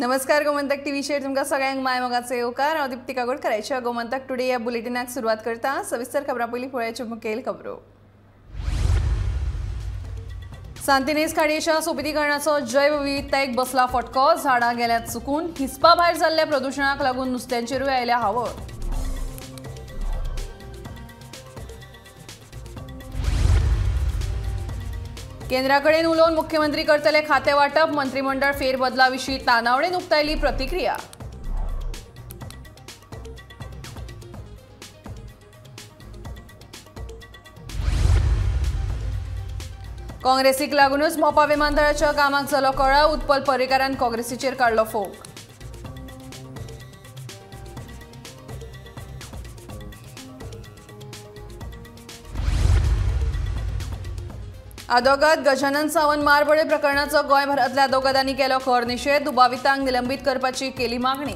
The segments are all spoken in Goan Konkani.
नमस्कार, गोमंतक टीव्हीचेर तुमकां सगळ्यांक माय मोगाचो येवकार. हांव दीप्ती काकोडकराच्या गोमंतक टुडे ह्या बुलेटिनाक सुरवात करता. सविस्तर खबरां पयलीं पळोवयाच्यो मुखेल खबरो. सांतिनेज खाडयेच्या सोबितीकरणाचो जैवविविधतायेक बसला फटको. झाडां गेल्यात चुकून. हिसपा भायर जाल्ल्या प्रदुशणाक लागून नुस्त्यांचेरूय आयल्या हावळ. केंद्रा कडेन उलोवन मुख्यमंत्री करतले खाते वाटप. मंत्रिमंडळ फेरबदला विशीं तानावडेन उक्तायली प्रतिक्रिया. काँग्रेसीक लागूनच मोपा विमानतळाच्या कामाक जालो कळाव. उत्पल पर्रीकारान काँग्रेसीचेर काडलो फोग. आदोगाद गजानन सावंत मारबडे प्रकरणाचो गोंयभरांतल्या आदोगादांनी केलो खर निशेध. दुबावितांक निलंबीत करपाची केली मागणी.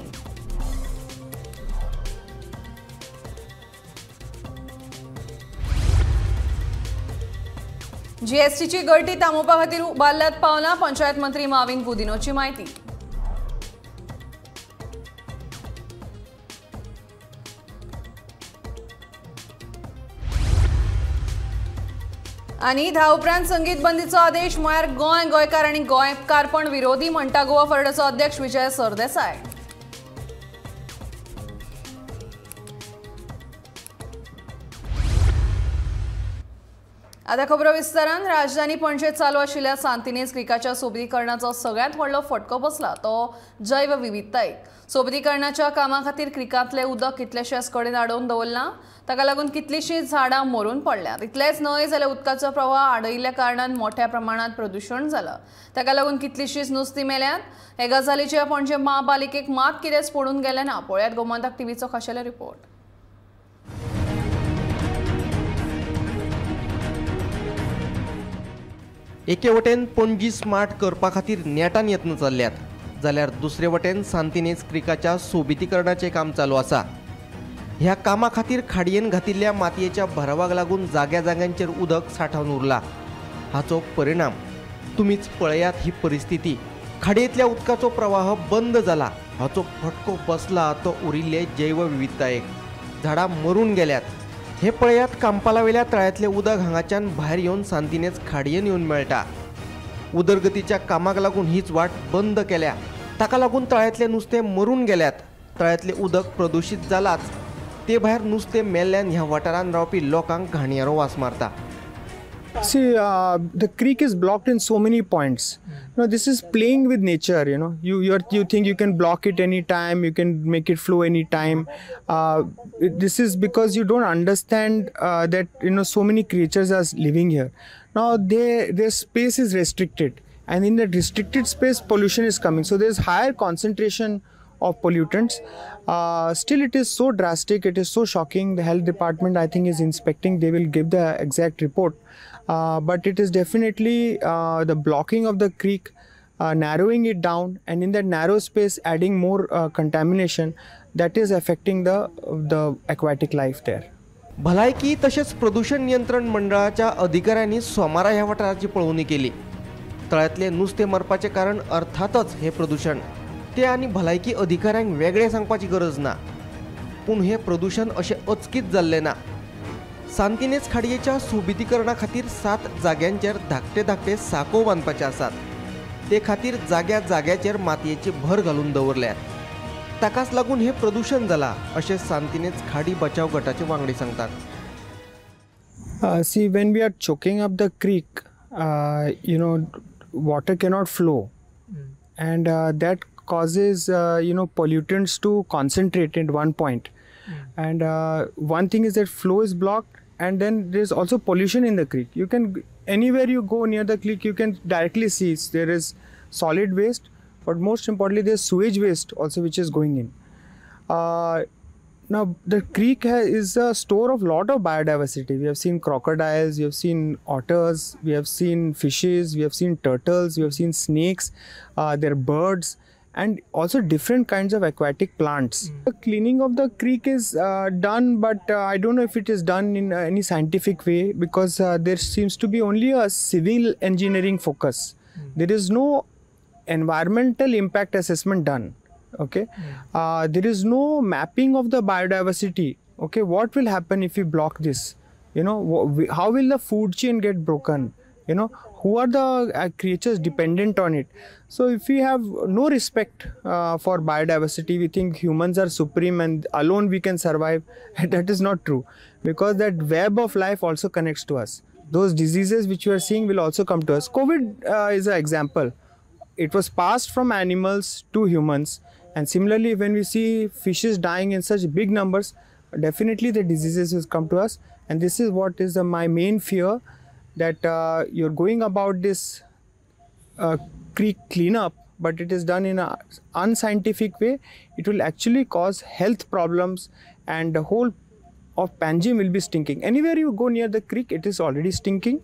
जीएसटीची गळटी थांबोवपा खातीर उबारल्यात पावलां. पंचायत मंत्री माविन गुदिनोची म्हायती. आनी 10 उपरांत संगीत बंदीचो आदेश म्हळ्यार गोंय, गोंयकार आनी गोंयकारपण विरोधी म्हणटा गोवा फॉरवर्डाचो अध्यक्ष विजय सरदेसाय. आतां खबरो विस्तारान. राजधानी पणजेत चालू आशिल्ल्या सांतिनेज क्रिकाच्या सोबितीकरणाचो सगळ्यांत व्हडलो फटको बसला तो जैवविविधतायेक. सोबितीकरणाच्या कामा खातीर क्रिकांतलें उदक कितलेशेच कडेन आडोवन दवरलां. ताका लागून कितलींशींच झाडां मरून पडल्यांत. इतलेंच न्हय जाल्यार उदकाचो प्रवाह आडयिल्ल्या कारणान मोठ्या प्रमाणांत प्रदुशण जालां. ताका लागून कितलींशींच नुस्तीं मेल्यांत. हे गजालीचेर पणजे महापालिकेक मात कितेंच पडून गेलें ना. पळयात गोमंतक टीव्हीचो खाशेलो रिपोर्ट. एके वटेन पणजी स्मार्ट करपा खातीर नेटान यत्न चल्ल्यात, जाल्यार दुसरे वटेन सांतिनेज क्रिकाच्या सोबितीकरणाचें काम चालू आसा. ह्या कामा खातीर खाडयेन घातिल्ल्या मातयेच्या भरावाक लागून जाग्या जाग्यांचेर उदक सांठोवन उरला. हाचो परिणाम तुमीच पळयात ही परिस्थिती. खाडयेंतल्या उदकाचो प्रवाह बंद जाला. हाचो फटको बसला तो उरिल्ले जैवविविधतायेक. झाडां मरून गेल्यात. हे पळयात कांपालावेल्या तळ्यांतलें उदक हांगाच्यान भायर येवन सांतिनेज खाडयेन येवन मेळटा. उदरगतीच्या कामाक लागून हीच वाट बंद केल्या. ताका लागून तळ्यांतलें नुस्तें मरून गेल्यात. तळ्यांतलें उदक प्रदुशीत जालाच, ते भायर नुस्तें मेल्ल्यान ह्या वाठारांत रावपी लोकांक घाणयारो वास मारता. See, the creek is blocked in so many points. You know, this is playing with nature. You know, you think you can block it any time, you can make it flow any time. This is because you don't understand that you know so many creatures are living here. Now their space is restricted, and in that restricted space, pollution is coming. So there is higher concentration of pollutants. Still it is so drastic, it is so shocking. The health department, I think, is inspecting. They will give the exact report. But it is definitely the blocking of the creek, narrowing it down, and in that narrow space adding more contamination that is affecting the aquatic life there. भलायकी तशेंच प्रदूषण नियंत्रण मंडळाच्या अधिकाऱ्यांनी सोमारा ह्या वाठाराची पळोवणी केली. तळ्यांतलें नुस्तें मरपाचें कारण अर्थातच हें प्रदूषण. ते आनी भलायकी अधिकाऱ्यांक वेगळें सांगपाची गरज ना. पूण हें प्रदूषण अशें अचकीत जाल्लें ना. सांतिनेज खाडयेच्या सोबितीकरणा खातीर 7 जाग्यांचेर धाकटे धाकटे साको बांदपाचे आसात. ते खातीर जाग्या जाग्याचेर मातयेची भर घालून दवरल्यात. ताकाच लागून हें प्रदूषण जालां अशें सांतिनेज खाडी बचाव गटाचे वांगडी सांगतात. See, when we are choking up the creek, you know, water cannot flow, and that causes you know pollutants to concentrate at one point. And one thing is that flow is blocked, and then there is also pollution in the creek. You can, anywhere you go near the creek, you can directly see there is solid waste, but most importantly there is sewage waste also which is going in. Now the creek is a store of lot of biodiversity. We have seen crocodiles, we have seen otters, we have seen fishes, we have seen turtles, we have seen snakes, there are birds, and also different kinds of aquatic plants. The cleaning of the creek is done, but I don't know if it is done in any scientific way, because there seems to be only a civil engineering focus. There is no environmental impact assessment done. Okay, there is no mapping of the biodiversity. Okay, what will happen if we block this? You know, how will the food chain get broken? You know, who are the creatures dependent on it? So if we have no respect for biodiversity, we think humans are supreme and alone we can survive. That is not true, because that web of life also connects to us. Those diseases which we are seeing will also come to us. COVID is an example. It was passed from animals to humans, and similarly when we see fishes dying in such big numbers, definitely the diseases will come to us. And this is what is my main fear, that you're going about this creek cleanup, but it is done in an unscientific way. It will actually cause health problems, and the whole of Panjim will be stinking. Anywhere you go near the creek, it is already stinking.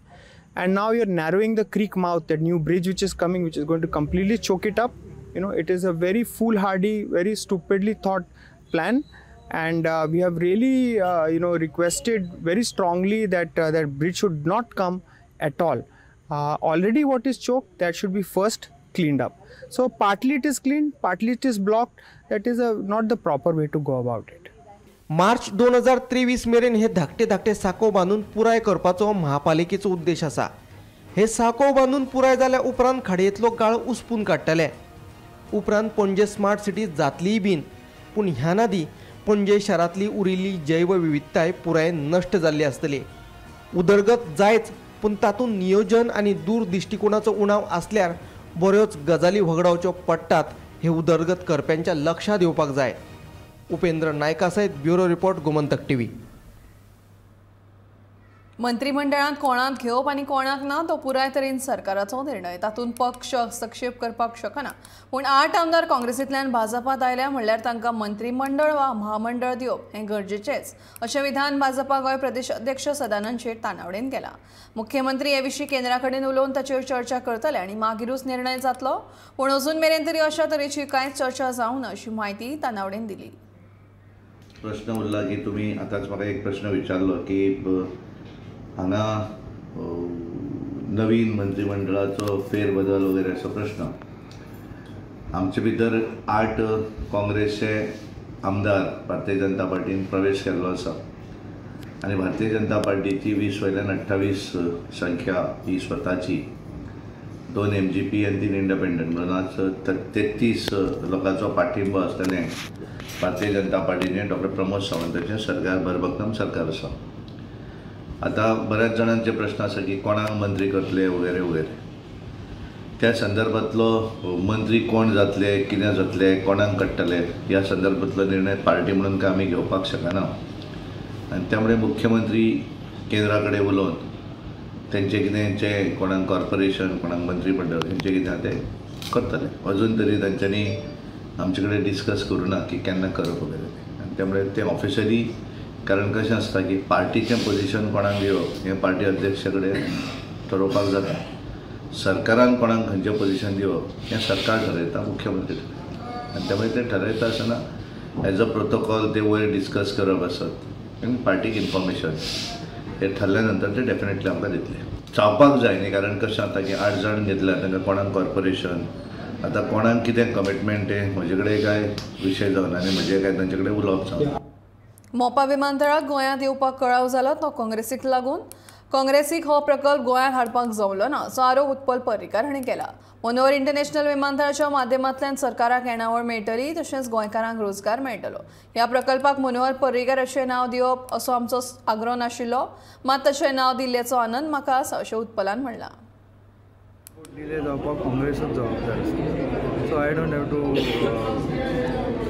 And now you're narrowing the creek mouth, that new bridge which is coming, which is going to completely choke it up. You know, it is a very foolhardy, very stupidly thought plan. And we have really, you know, requested very strongly that that bridge should not come at all. Already what is choked, that should be first cleaned up. So partly it is cleaned, partly it is blocked. That is not the proper way to go about it. March 2023 मेरेन हे धाकटे धाकटे साको बांदून पुराय करपाचो महापालिकेचो उद्देश आसा. हे साको बांदून पुराय जाल्या उपरांत खाडयेंतलो गाळ उसपून काडटले. उपरांत पणजे स्मार्ट सिटी जातलीय बीन, पूण ह्या नादी पणजे शारांतली उरिल्ली जैवविविधताय पुराय नश्ट जाल्ली आसतली. उदरगत जायच, पूण तातूंत नियोजन आनी दूरदिश्टीकोणाचो उणाव आसल्यार बऱ्योच गजाली व्हगडावच्यो पडटात हे उदरगत करप्यांच्या लक्षांत येवपाक जाय. उपेंद्र नायका सयत ब्युरो रिपोर्ट, गोमंतक टीव्ही. मंत्रिमंडळांत कोणाक घेवप आनी कोणाक ना तो पुराय तरेन सरकाराचो निर्णय, तातूंत पक्ष हस्तक्षेप करपाक शकना. पूण 8 आमदार काँग्रेसींतल्यान भाजपांत आयल्या म्हणल्यार तांकां मंत्रिमंडळ वा महामंडळ दिवप हें गरजेचेंच, अशें विधान भाजपा गोंय प्रदेश अध्यक्ष सदानंद शेट तानावडेन केलां. मुख्यमंत्री हे विशीं केंद्रा कडेन उलोवन ताचेर चर्चा करतले आनी मागीरूच निर्णय जातलो, पूण अजून मेरेन तरी अशा तरेची कांयच चर्चा जावंक ना अशी म्हायती तानावडेन दिली. प्रश्न उरला की तुमी आतांच म्हाका एक प्रश्न विचारलो की हांगा नवीन मंत्रिमंडळाचो फेरबदल वगैरे असो प्रश्न. आमचे भितर 8 काँग्रेसचे आमदार भारतीय जनता पार्टीन प्रवेश केल्लो आसा आनी भारतीय जनता पार्टीची 20 वयल्यान 28 संख्या ही स्वताची, 2 MGP आनी 3 इंडिपेंडंट म्हणून आज 33 लोकांचो पाठिंबो आसतलें भारतीय जनता पार्टीचें डॉक्टर प्रमोद सावंताचें सरकार भरभक्कम सरकार आसा. आतां बऱ्याच जाणांचे प्रश्न आसा की कोणाक मंत्री करतले वगैरे वगैरे, त्या संदर्भांतलो मंत्री कोण जातले, कितें जातले, कोणाक काडटले ह्या संदर्भांतलो निर्णय पार्टी म्हणून काय आमी घेवपाक शकना आनी त्यामुळे मुख्यमंत्री केंद्रा कडेन उलोवन तेंचे कितें जें कोणाक कॉर्पोरेशन, कोणाक मंत्रीमंडळ हेंचें कितें तें करतले. अजून तरी तांच्यांनी आमचे कडेन डिस्कस करूं ना की केन्ना करप वगैरे तें, आनी त्यामुळे तें ऑफिशियली, कारण कशें आसता की पार्टीचें पोजिशन कोणाक दिवप हें पार्टी अध्यक्षा कडेन ठरोवपाक जाता, सरकारान कोणाक खंयचें पोजिशन दिवप हें सरकार ठरयता, मुख्यमंत्री ठरयता, आनी त्यामुळे तें ठरयता आसतना एज अ प्रोटोकॉल ते वयर डिस्कस करप आसत आनी पार्टीक इन्फॉर्मेशन हें ठरल्या नंतर ते डेफिनेटली आमकां दितले. चावपाक जाय न्ही, कारण कशें जाता की 8 जाण घेतल्या तांकां कोणाक कॉर्पोरेशन, आतां कोणाक कितें कमिटमेंट तें म्हजे कडेन कांय विशय जावना आनी म्हजें कांय तांचे कडेन उलोवप जावना. मोपा विमानतळाक गोंयांत येवपाक कळाव जाला तो काँग्रेसीक लागून. काँग्रेसीक हो प्रकल्प गोंयांत हाडपाक जमलो ना असो आरोप उत्पल पर्रीकार हांणी केला. मनोहर इंटरनॅशनल विमानतळाच्या माध्यमांतल्यान सरकाराक येणावळ मेळटली, तशेंच गोंयकारांक रोजगार मेळटलो. ह्या प्रकल्पाक मनोहर पर्रीकार अशें नांव दिवप असो आमचो आग्रो नाशिल्लो, मात तशें नांव दिल्ल्याचो आनंद म्हाका आसा अशें उत्पलान म्हणलां. डिले जावपाक काँग्रेसूच जबाबदार आसा, so I don't have to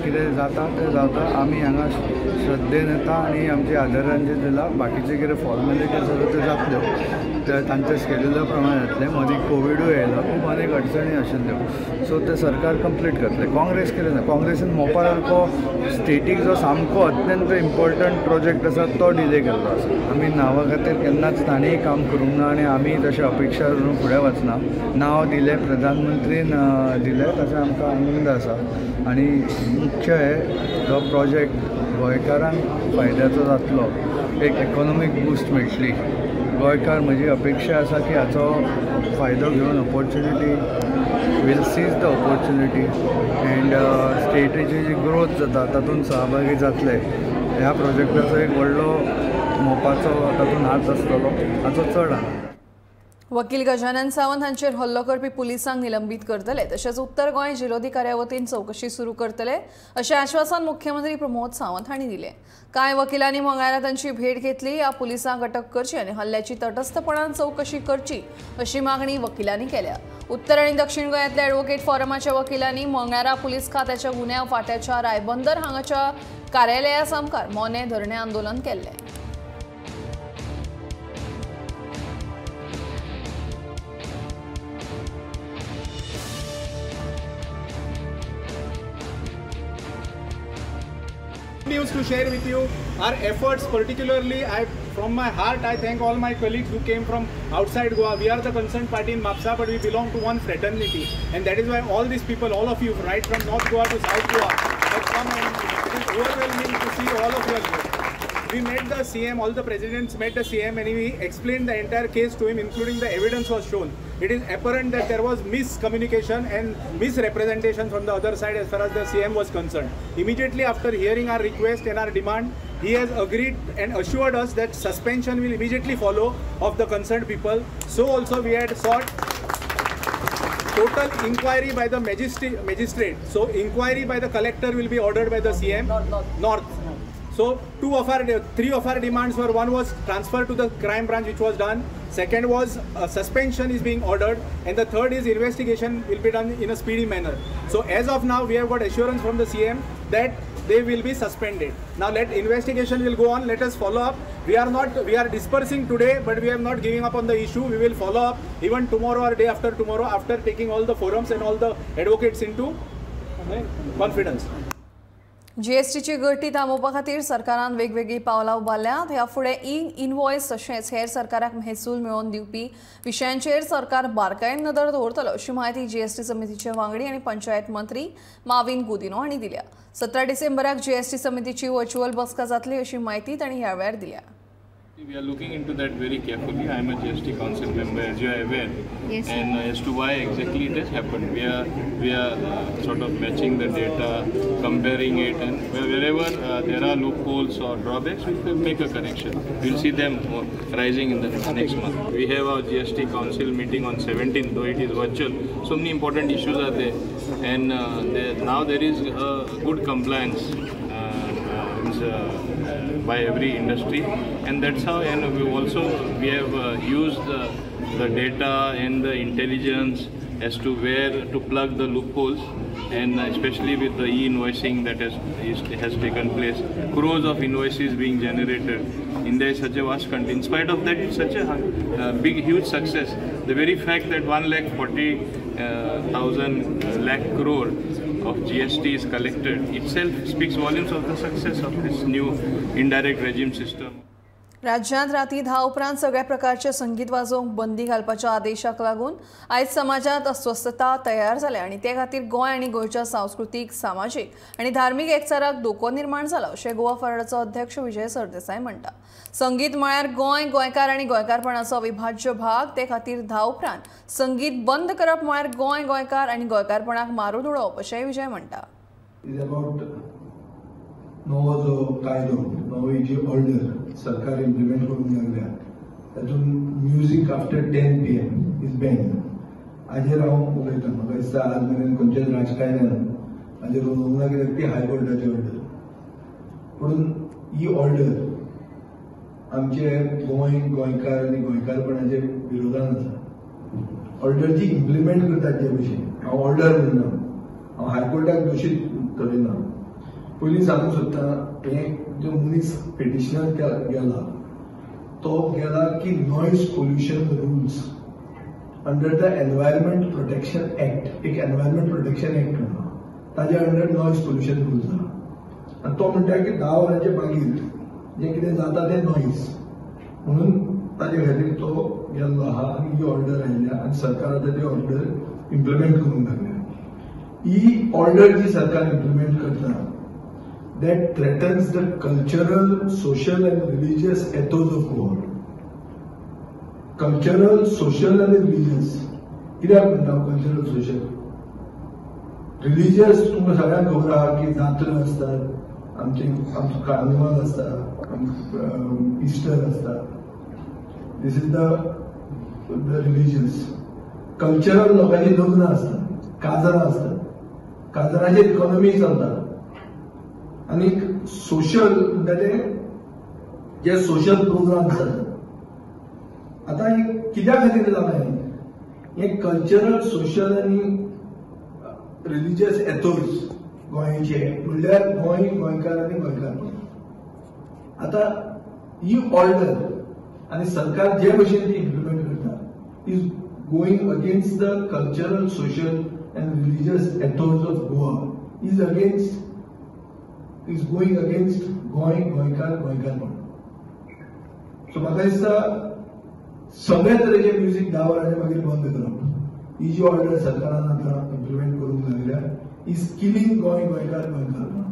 कितें जाता तें जाता. आमी हांगा श्रद्धेन येता आनी आमची आदरांजली दिला, बाकीचे कितें फॉर्मेलिटीज आसा त्यो जातल्यो, ते तांच्या स्केड्युला प्रमाणे जातलें. मदीं कोविडूय आयलो, खूब अनेक अडचणी आशिल्ल्यो, सो तें सरकार कंप्लीट करतलें. काँग्रेस कितें ना, काँग्रेसीन मोपा सारको स्टेटीक जो सामको अत्यंत इम्पॉर्टंट प्रोजेक्ट आसा तो डिले केल्लो आसा. आमी नांवा खातीर केन्नाच तांणीय काम करूंक ना आनी आमी तशें अपेक्षा धरून फुडें वचना. नांव दिलें प्रधानमंत्रीन दिलें, ताचो आमकां आनंद आसा आनी मुख्य हे जो प्रोजेक्ट गोंयकारांक फायद्याचो जातलो, एक इकॉनॉमीक बूस्ट मेळटली. गोंयकार म्हजी अपेक्षा आसा की हाचो फायदो घेवन opportunity Will seize the opportunity and स्टेटीची ji growth जाता तातूंत सहभागी जातले. ह्या प्रोजेक्टाचो एक व्हडलो मोपाचो तातूंत हात आसतलो हाचो चड आनंद. वकील गजानन सावंत हांचेर हल्लो करपी पुलिसांक निलंबीत करतले तशेंच उत्तर गोंय जिल्लोधिकाऱ्या वतीन चवकशी सुरू करतले अशें आश्वासन मुख्यमंत्री प्रमोद सावंत हांणी दिलें. कांय वकिलांनी मंगळारा तांची भेट घेतली. ह्या पुलिसांक अटक करची आनी हल्ल्याची तटस्थपणान चवकशी करची अशी मागणी वकिलांनी केल्या. उत्तर आनी दक्षिण गोंयांतल्या ॲडव्होकेट फोरमाच्या वकिलांनी मंगळारा पुलीस खात्याच्या गुन्यांव फांट्याच्या रायबंदर हांगाच्या कार्यालया सामकार मोने धरणे आंदोलन केल्लें. News to share with you our efforts, particularly from my heart I thank all my colleagues who came from outside Goa. We are the concerned party in Mapsa, but we belong to one fraternity, and that is why all these people, all of you, right from North Goa to South Goa, have come, and it is overwhelming to see all of you here. We met the CM, all the presidents met the CM, and we explained the entire case to him, including the evidence was shown. It is apparent that there was miscommunication and misrepresentation from the other side as far as the CM was concerned. Immediately after hearing our request and our demand, he has agreed and assured us that suspension will immediately follow of the concerned people. So also we had sought total inquiry by the magistrate. So inquiry by the collector will be ordered by the CM. North. So three of our demands were: one was transfer to the crime branch, which was done. Second was suspension is being ordered, and the third is investigation will be done in a speedy manner. So as of now, we have got assurance from the CM that they will be suspended. Now let investigation will go on. Let us follow up. We are dispersing today, but we are not giving up on the issue. We will follow up even tomorrow or day after tomorrow, after taking all the forums and all the advocates into confidence. जीएसटीची गळटी थांबोवपा खातीर सरकारान वेगवेगळी पावलां उबारल्यांत. ह्या फुडें ई इनवॉयस तशेंच हेर सरकाराक महसूल मेळोवन दिवपी विशयांचेर सरकार बारकायेन नदर दवरतलो अशी म्हायती जीएसटी समितीचे वांगडी आनी पंचायत मंत्री माविन गुदिनो हांणी दिल्या. 17 डिसेंबराक जीएसटी समितीची वर्च्युअल बसका जातली अशी म्हायती तांणी ह्या वेळार दिल्या. We are looking into that very carefully. I am a GST Council member, as you are aware. Yes, sir. And as to why exactly it has happened, we are sort of matching the data, comparing it, and wherever there are loopholes or drawbacks, we will make a correction. We will see them rising in the next month. We have our GST Council meeting on 17th, though it is virtual. So many important issues are there, and now there is a good compliance by every industry, and that's how. And we have used the data and the intelligence as to where to plug the loopholes, and especially with the e-invoicing that has taken place, crores of invoices being generated. India is such a vast country. In spite of that, it's such a big, huge success. The very fact that 1,40,000 lakh crore of GST is collected itself speaks volumes of the success of this new indirect regime system. राज्यांत राती 10 उपरांत सगळ्या प्रकारचे संगीत वाजोवंक बंदी घालपाच्या आदेशाक लागून आयज समाजांत अस्वस्थता तयार जाल्या आनी ते खातीर गोंय आनी गोंयच्या सांस्कृतीक, सामाजीक आनी धार्मीक एकचाराक धोको निर्माण जाला अशें गोवा फॉरवर्डाचो अध्यक्ष विजय सरदेसाय म्हणटा. संगीत म्हळ्यार गोंय, गोंयकार आनी गोंयकारपणाचो अविभाज्य भाग. ते खातीर 10 उपरांत संगीत बंद करप म्हळ्यार गोंय, गोंयकार आनी गोंयकारपणाक मारून उडोवप अशेंय विजय म्हणटा. नवो जो कायदो, नवी जी ऑर्डर सरकार इम्प्लिमेंट करूंक लागल्या तातूंत music after 10 PM is ban. हाजेर हांव उलयतां. म्हाका दिसता आज मेरेन खंयच्याच राजकारण्यान हाजेर उलोवंक ना, कित्याक ती हायकोर्टाची ऑर्डर. पूण ही ऑर्डर आमचे गोंय, गोंयकार आनी गोंयकारपणाचे विरोधान आसा. ऑर्डर जी इम्प्लिमेंट करतात जे भशेन, हांव ऑर्डर म्हणना, हांव हायकोर्टाक दोशी थरयना. पयलीं सांगूंक सोदता, हें जो मनीस पिटिशनर गेला तो गेला की noise pollution rules under the environment protection act, एक एनवायरमेंट प्रोटेक्शन एक्ट आसा ताजे अंडर नॉयज पोल्युशन रुल्स आसा. आनी तो म्हणटा की 10 वरांचे मागीर जें कितें जाता तें नॉयज, म्हणून ताजे खातीर तो गेल्लो आसा आनी ही ऑर्डर आयल्या आनी सरकार आतां ती ऑर्डर इम्प्लिमेंट करूंक लागल्या. ही ऑर्डर जी सरकार इम्प्लिमेंट करता that threatens the cultural, social and religious ethos of Goa. Cultural, social and religious. कित्याक म्हणटा cultural, social? रिलिजियस तुमकां सगळ्यांक खबर आहा की जात्रा आसतात, आमचे आमचो कार्निवाल आसता, इस्टर आसता. This is the religious. Cultural लोकांची लग्नां आसतात, काजरां आसतात, काजराचेर इकॉनॉमी चलता. आनी सोशल म्हणटा ते जे सोशल प्रोग्राम जातात. आतां हें कित्या खातीर जालां हें कल्चरल, सोशल आनी रिलिजियस एथोस गोंयचे म्हणल्यार गोंय, गोंयकार आनी गोंयकारपण. आतां ही ऑर्डर आनी सरकार जे भशेन ती इम्प्लिमेंट करता is going against the cultural, social and religious ethos of Goa, is going against Goa, गोंयकार, गोंयकारपण. सो म्हाका दिसता सगळे तरेचे म्युजीक 10 वरांचे मागीर बंद करप ही जी ऑर्डर सरकारान आतां इम्प्लिमेंट करूंक लागल्या is killing Goa, गोंयकार, गोंयकारपण.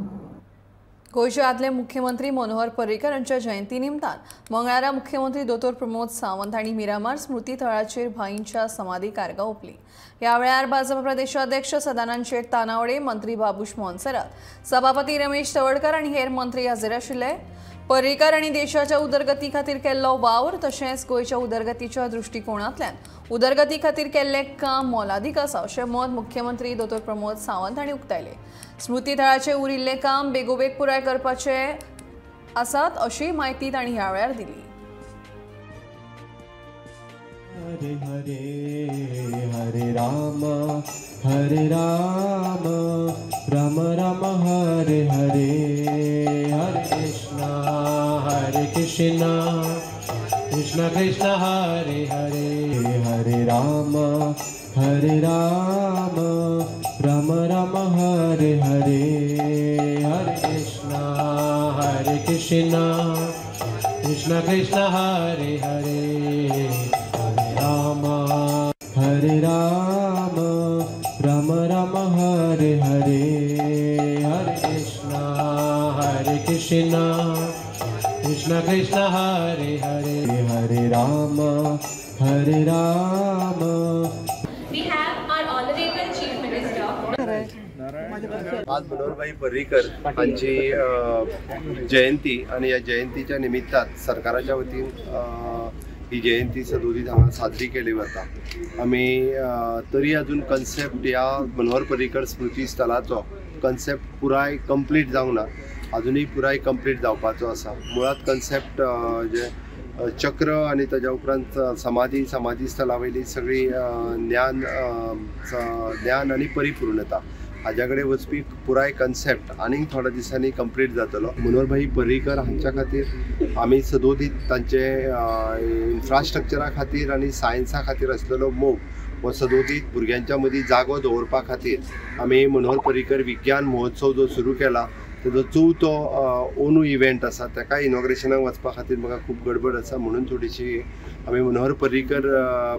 गोंयचे आदले मुख्यमंत्री मनोहर पर्रीकर हांच्या जयंती निमतान मंगळारा मुख्यमंत्री दोतोर प्रमोद सावंत हांणी मिरामार स्मृती थळाचेर भाईंच्या समाधीक आर्गां ओंपली. ह्या वेळार भाजप प्रदेशाध्यक्ष सदानंद शेट तानावडे, मंत्री बाबूश मोन्सेरात, सभापती रमेश तवडकर आनी हेर मंत्री हजर आशिल्ले. पर्रीकर हांणी देशाच्या उदरगती खातीर केल्लो वावर तशेंच गोंयच्या उदरगतीच्या दृश्टिकोणांतल्यान उदरगती खातीर केल्लें काम मोलादीक आसा अशें मत मुख्यमंत्री दोतोर प्रमोद सावंत हांणी उक्तायलें. स्मृती थळाचें उरिल्लें काम बेगोबेग पुराय करपाचे आसात अशी म्हायती तांणी ह्या वेळार दिली. हरे हरे हरे राम हरे राम राम राम हरे हरे, हरे कृष्णा कृष्णा कृष्ण हरे हरे, हरे राम राम राम हरे हरे, हरे कृष्णा कृष्ण कृष्ण हरे हरे, हरे राम राम राम हरे हरे, हरे कृष्णा कृष्ण कृष्ण हरे हरे, हरे राम हरे Ram. We have our honorable Chief Minister. आज मनोहरभाई पर्रीकर हांची जयंती आनी ह्या जयंतीच्या निमित्तान सरकाराच्या वतीन ही जयंती सदोदीत हांगा साजरी केली वता. आमी तरी अजून कन्सेप्ट ह्या मनोहर पर्रीकर स्मृती स्थलाचो कन्सेप्ट पुराय कंप्लीट जावंक ना, अजुनूय पुराय कंप्लीट जावपाचो आसा. मुळांत कन्सेप्ट जे चक्र आनी ताज्या उपरांत समाधी, समाधी स्थला वयली सगळी ज्ञान ज्ञान आनी परिपूर्णता हाज्या कडेन वचपी पुराय कन्सेप्ट आनीक थोड्या दिसांनी कंप्लीट जातलो. मनोहरभाई पर्रीकर हांच्या खातीर आमी सदोदीत तांचे इन्फ्रास्ट्रक्चरा खातीर आनी सायन्सा खातीर आसलेलो मोग हो सदोदीत भुरग्यांच्या मदीं जागो दवरपा खातीर आमी मनोहर पर्रीकर विज्ञान महोत्सव जो सुरू केला तेजो चवथो ओनू इव्हेंट आसा ताका इनॉग्रेशनाक वचपा खातीर म्हाका खूब गडबड आसा म्हणून थोडीशी आमी मनोहर पर्रीकर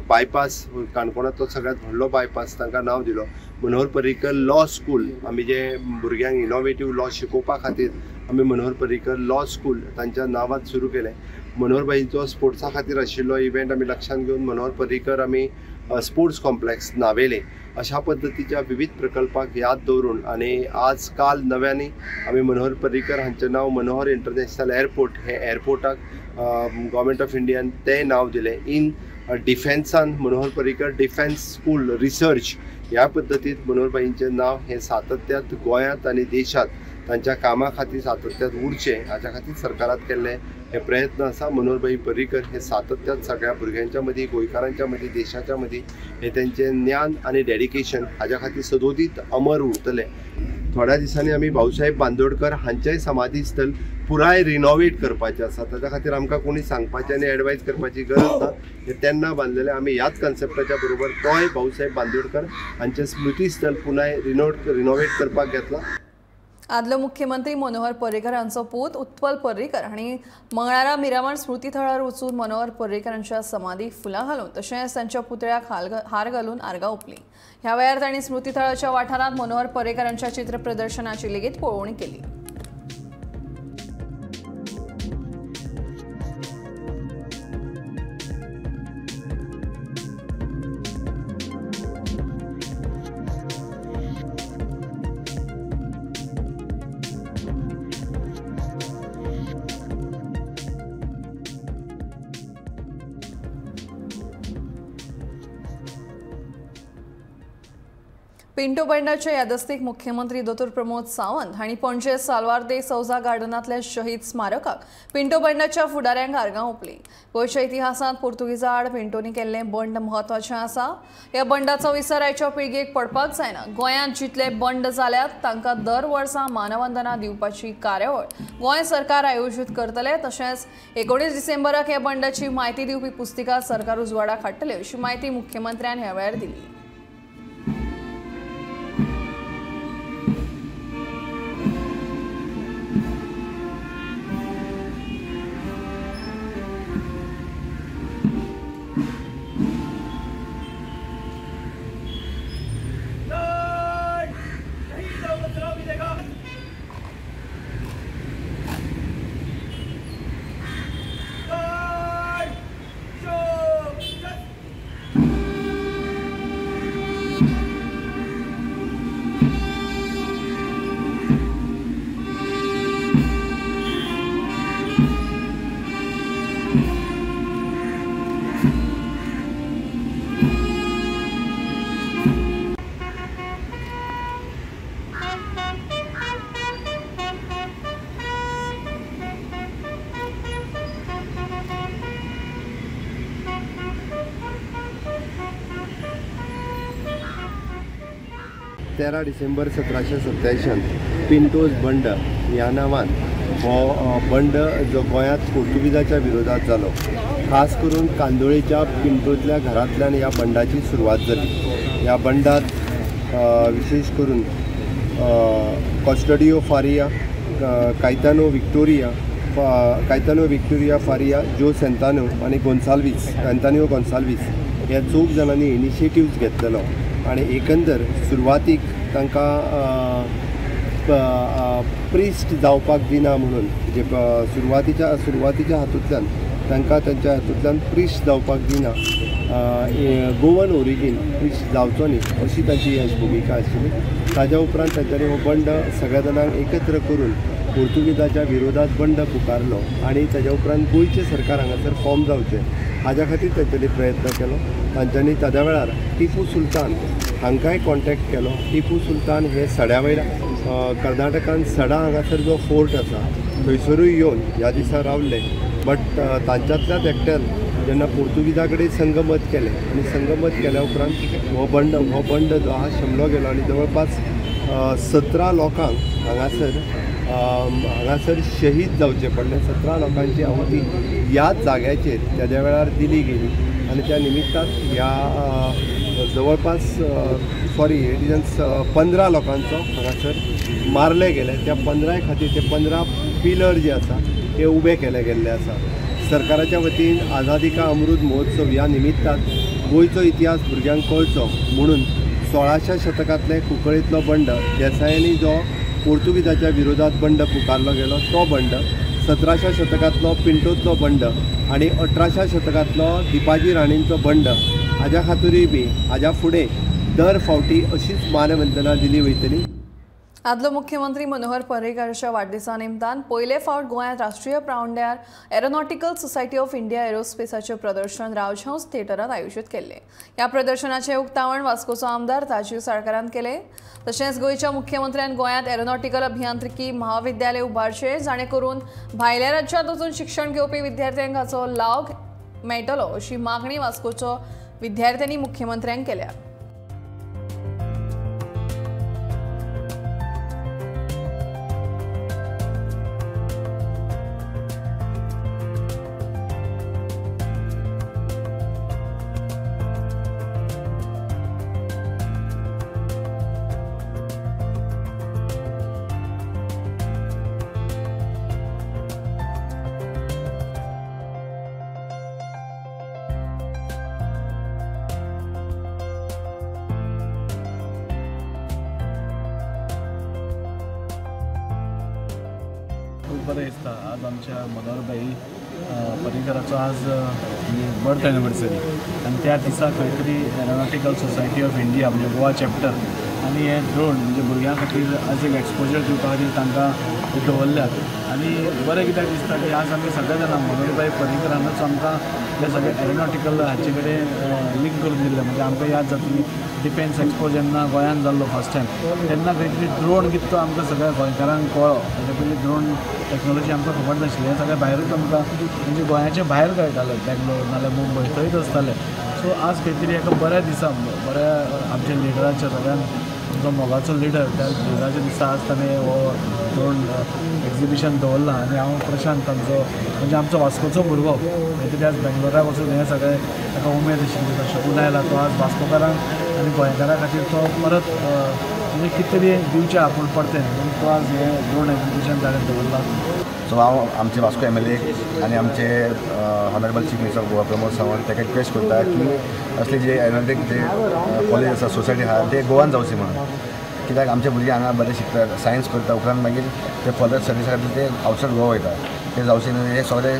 बायपास काणकोणांतलो सगळ्यांत व्हडलो बायपास तांकां नांव दिलो. मनोहर पर्रीकर लॉ स्कूल आमी जे भुरग्यांक इनोवेटीव लॉ शिकोवपा खातीर आमी मनोहर पर्रीकर लॉ स्कूल तांच्या नांवान सुरू केलें. मनोहरभाईचो स्पोर्ट्सा खातीर आशिल्लो इव्हेंट आमी लक्षांत घेवन मनोहर पर्रीकर आमी स्पोर्ट्स कॉम्प्लेक्स नावेले अशा पद्दतीच्या विविध प्रकल्पाक याद दवरून आनी आज काल नव्यानी आमी मनोहर पर्रीकर हांचें नांव मनोहर इंटरनॅशनल एअरपोर्ट हे एअरपोर्टाक गव्हर्मेंट ऑफ इंडियान तें नांव दिलें. इन डिफेन्सान Manohar Parrikar defence school research ह्या पद्दतीत मनोहरभाईंचें नांव हें सातत्यांत गोंयांत आनी देशांत तांच्या कामा खातीर सातत्यांत उरचें हाच्या खातीर सरकारान केल्ले हे प्रयत्न आसा. मनोहरभाई पर्रीकर हे सातत्यांत सगळ्या भुरग्यांच्या मदीं, गोंयकारांच्या मदीं, देशाच्या मदीं हे तेंचें ज्ञान आनी डेडिकेशन हाज्या खातीर सदोदीत अमर उरतलें. थोड्या दिसांनी आमी भाऊसाहेब बांदोडकर हांचेंय समाधी स्थल पुराय रिनोवेट करपाचें आसा. ताच्या खातीर आमकां कोणी सांगपाचें आनी एडवायज करपाची गरज ना. हें तेन्ना बांदलेलें आमी ह्याच कन्सेप्टाच्या बरोबर तोय भाऊसाहेब बांदोडकर हांचें स्मृती स्थल पुराय रिनोवेट करपाक घेतलां. आदलो मुख्यमंत्री मनोहर पर्रीकर हांचो पूत उत्पल पर्रीकर हांणी मंगळारा मिरामार स्मृती थळार वचून मनोहर पर्रीकर हांच्या समाधीक फुलां घालून तशेंच तांच्या पुतळ्याक हार घालून आर्गां ओंपलीं. ह्या वेळार तांणी स्मृती थळाच्या वाठारांत मनोहर पर्रीकर हांच्या चित्र प्रदर्शनाची लेगीत पळोवणी केली. पिंटो बंडाचे यादस्तीक मुख्यमंत्री दोतोर प्रमोद सावंत हांणी पणजे साल्वार दे सौजा गार्डनांतल्या शहीद स्मारकाक पिंटो बंडाच्या फुडाऱ्यांक आर्गां ओंपली. गोंयच्या इतिहासांत पुर्तुगीजा आड पिंटोनी केल्लें बंड म्हत्वाचें आसा. ह्या बंडाचो विसर आयच्या पिळगेक पडपाक जायना. गोंयांत जितले बंड जाल्यात तांकां दर वर्सा मानवंदना दिवपाची कार्यावळ गोंय सरकार आयोजीत करतले. तशेंच 19 डिसेंबराक ह्या बंडाची म्हायती दिवपी पुस्तिका सरकार उजवाडाक हाडटले अशी म्हायती मुख्यमंत्र्यान ह्या वेळार दिली. तेरा डिसेंबर 1787 पिंटोज बंड ह्या नांवान हो बंड जो गोंयांत पोर्तुगीजाच्या विरोधात जालो, खास करून कांदोळेच्या पिंटोतल्या घरांतल्यान ह्या बंडाची सुरवात जाली. ह्या बंडात विशेष करून कॉस्टडियो फारिया, कायतानो विक्टोरिया फारिया, जो सेंतानो आनी गोन्साल्वीस, एंतानियो गोन्साल्वीस ह्या चौग जाणांनी इनिशिएटिव्स घेतलेलो आनी एकंदर सुरवातीक तांकां प्रिस्ट जावपाक दिना म्हणून जे सुरवातीच्या हातूंतल्यान तांकां तांच्या हातूंतल्यान प्रिस्ट जावपाक दिना, गोवन ओरिजीन प्रिस्ट जावचो न्ही अशी तांची भुमिका आशिल्ली. ताज्या उपरांत तांच्यांनी हो बंड सगळ्या जाणांक एकत्र करून पोर्तुगीजाच्या विरोधात बंड पुकारलो आनी ताज्या उपरांत गोंयचें सरकार हांगासर फॉर्म जावचें हाज्या खातीर तांच्यांनी प्रयत्न केलो. तांच्यांनी ताज्या वेळार टिपू सुलतान हांकांय कॉन्टेक्ट केलो. टिपू सुलतान हे सड्या वयल्या कर्नाटकान सडा हांगासर जो फोर्ट आसा थंयसरूय येवन ह्या दिसा रावले. बट तांच्यांतल्याच एकट्यान जेन्ना पोर्तुगीजा कडेन संगमत केलें आनी संगमत केल्या उपरांत हो बंड जो आहा शमलो गेलो आनी जवळपास 17 लोकांक हांगासर शहीद जावचें पडलें. 17 लोकांची आहुती ह्याच जाग्याचेर तेद्या वेळार दिली गेली आनी त्या निमित्तान ह्या जवळपास सॉरी 15 लोकांचो हांगासर मारले गेले. त्या 15 खातीर ते 15 पिलर जे आसा ते उबे केले गेल्ले आसा. सरकाराच्या वतीन आझादी का अमृत महोत्सव ह्या निमित्तान गोंयचो इतिहास भुरग्यांक कळचो म्हणून 16व्या शतकांतले कुंकळींतलो बंड, देसायांनी जो पोर्तुगीजाच्या विरोधात बंड पुकारलो गेलो तो बंड, 17व्या शतकांतलो पिंटोतलो बंड आनी 18व्या शतकांतलो दिपाजी राणींचो बंड हाज्या खातीरूय बी हाज्या फुडें दर फावटी अशीच मानवंदना दिली वयतली. आदलो मुख्यमंत्री मनोहर पर्रीकराच्या वाडदिसा निमतान पयले फावट गोंयांत राष्ट्रीय पांवड्यार एरोनॉटिकल सोसायटी ऑफ इंडिया एरोस्पेसाचें प्रदर्शन राजहंस थिएटरांत आयोजीत केल्लें. ह्या प्रदर्शनाचें उक्तावण वास्कोचो आमदार ताजीव साळकारान केलें. तशेंच गोंयच्या मुख्यमंत्र्यान गोंयांत एरोनॉटिकल अभियांत्रिकी महाविद्यालय उबारचें जाणें करून भायल्या राज्यांत वचून शिक्षण घेवपी विद्यार्थ्यांक हाचो लाव मेळटलो अशी मागणी वास्कोचो विद्यार्थ्यांनी मुख्यमंत्र्यांक केल्या. बरें दिसता आज आमच्या मनोहरभाई पर्रीकराचो आज बर्थ एनिवर्सरी आनी त्या दिसा खंय तरी एरोनॉटिकल सोसायटी ऑफ इंडिया म्हणजे गोवा चॅप्टर आनी हे ड्रोन म्हणजे भुरग्यां खातीर आज एक एक्सपोजर दिवपा खातीर तांकां दवरल्यात. आनी बरें कित्याक दिसता की आज आमी सगळे जाणां मनोहरभाई पर्रीकरानूच आमकां हे सगळे एरोनॉटिकल हाचे कडेन लिंक करून दिल्लें. म्हणजे आमकां याद जातली डिफेन्स एक्सपो जेन्ना गोंयांत जाल्लो फर्स्ट टायम तेन्ना खंय तरी ड्रोन कितें तो आमकां सगळ्या गोंयकारांक कळ्ळो. ताच्या पयलीं ड्रोन टॅक्नोलॉजी आमकां खबर नाशिल्ली. हें सगळें भायरूच आमकां म्हणजे गोंयाचे भायर कळटालें, बेंगलोर नाल्यार मुंबय थंयच आसतालें. सो आज खंय तरी एका बऱ्या दिसा बऱ्या आमच्या लिडराच्या सगळ्यांत आमचो मोगाचो लिडर त्या लिडराच्या दिसा आज ताणें हो ड्रोन एक्झिबिशन दवरलां. आनी हांव प्रशांत आमचो म्हणजे आमचो वास्कोचो भुरगो खंय तरी आज बेंगलोराक वचून हें सगळें ताका उमेद आशिल्ली तो शकून आयला. तो आज वास्कोकारांक आनी गोंयकारां खातीर तो परत म्हणजे कितें तरी दिवचें आपूण परतें म्हणून तो आज हें ड्रोन एक्झिबिशन ताणें दवरलां. सो हांव आमचे वास्को MLA आनी आमचे honourable chief minister of Goa Pramod Sawant ताका रिक्वेस्ट करता की असले जे एरोनॉटीक जे कॉलेज आसा, सोसायटी आसा, ते गोवान जावचे म्हणून. कित्याक आमचे भुरगे हांगा बरें शिकतात, सायन्स करता, उपरांत मागीर ते फर्दर स्टडीज खातीर ते आवटसायड गोवा वयता. ते जावचे न्हू, हे सगळे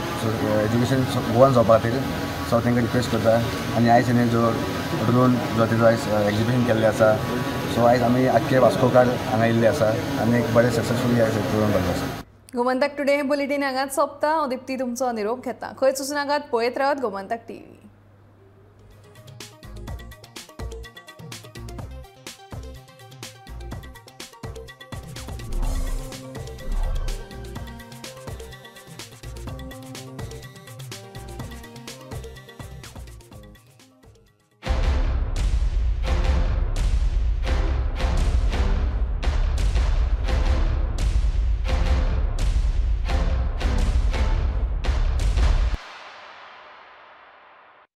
एज्युकेशन गोवान जावपा खातीर सो तांकां रिक्वेस्ट करता. आनी आयज हेणें जो ड्रोन जो तेजो आयज एक्झिबिशन केल्लें आसा, सो आयज आमी आख्खे वास्कोकार हांगा येयल्ले आसा आनी एक बरें सक्सेसफुली आयज ड्रोन जाल्लो आसा. गोमंतक टुडे हे बुलेटीन हांगाच सोंपता. हांव दीप्ती तुमचो निरोप घेता. खंयच वचूं नाकात, पळयत रावात गोमंतक टीव्ही.